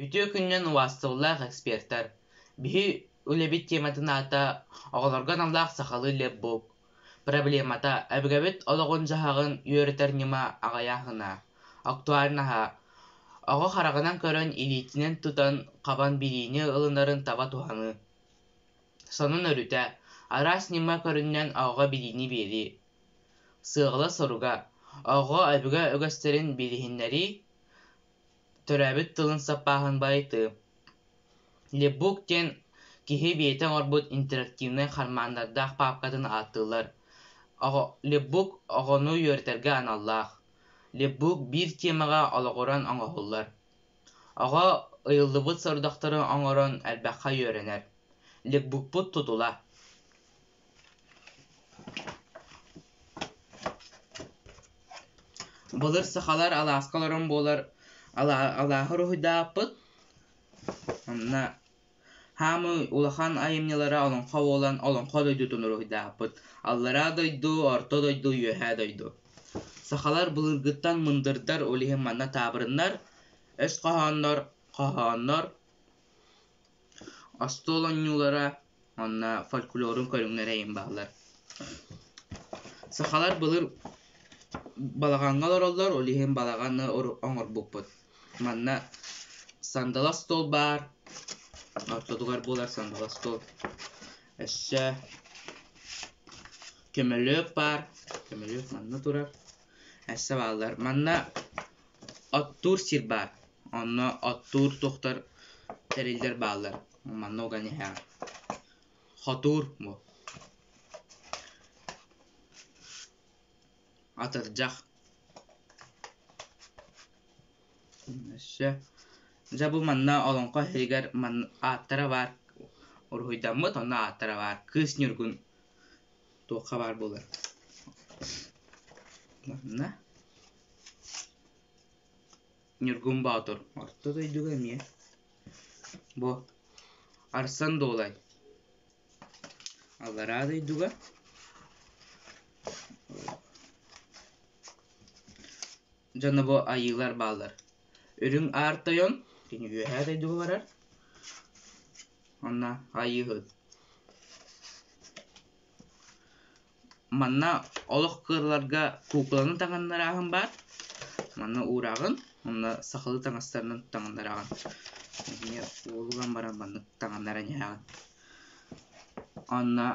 Үтүө күнүнэн убаастабыллаах экспертэр! Биһи үлэбит тематын аата «Оҕолорго аналлаах сахалыы лепбук. Проблемата: өбүгэбит олоҕун-дьаһаҕын үөрэтэр ньыма аҕыйааһына, актуальноһа, оҕо хараҕынан көрөн, илиитинэн тутан хабан билиини ылынарын таба туһаныы. Сонун өрүтэ: араас ньыма көрүҥүнэн оҕоҕо билиини биэрии. Сыала-соруга: оҕо өбүгэ үгэстэрин билиһиннэрии, Төрөөбүт тылын саппааһын байытыы. Лепбук диэн киһи бэйэтэ оҥорбут интерактивнай хармааннардаах паапкатын ааттыыллар. Лепбук оҕону үөрэтэргэ аналлаах. Лепбук биир темаҕа олоҕуран оҥоһуллар. Оҕо ыйыллыбыт сорудахтары оҥорон элбэххэ үөрэнэр. Лепбукпут тутула Былыр сахалар алааска олорон буолар алааһы уруһуйдаабыппыт. Онно хаамыы улахан айымньылара олоҥхо буолан олоҥхо дойдутун уруһуйдаабыппыт. Аллараа дойду, орто дойду, үөһээ дойду. Сахалар былыргыттан мындырдар, ол иһин манна таабырыннар, өс хоһооннор, хоһооннор, остуол оонньуулара уонна фольклорун көрүҥнэрэ эҥин бааллар. Сахалар былыр балаҕаҥҥа олороллор, ол иһин балаҕаны оҥорбуппут. Манна сандала остуол баар, ортотугар буолар сандала остуол. Өссө көмөлүөк баар, көмөлүөк манна турар. Өссө бааллар. Манна оттуур сир баар, онно оттуур туохтар тэриллэр бааллар. Манна уган иһэҕин. Хотуур бу. Атырдьах. Өссө дьэ бу манна олоҥхо иһигэр ааттара баар уруһуйдаммыт, онно ааттара баар Кыыс Ньургун туохха баар буолар. Манна Ньургун Боотур орто дойдуга эмиэ Бу Арсан Дуолай Аллараа дойдуга дьоно бу айыылар бааллар Үрүҥ Аар Тойон кини Үөһээ дойдуга барар уонна Айыыһыт Манна олох кыалларга куукуланы таҥыннарааһын баар. Манна уурааҕын уонна сахалыы таҥастарынан таҥыннараҕын. Эмиэ уолуган баран маннык таҥыннаран иһэҕин. Онно.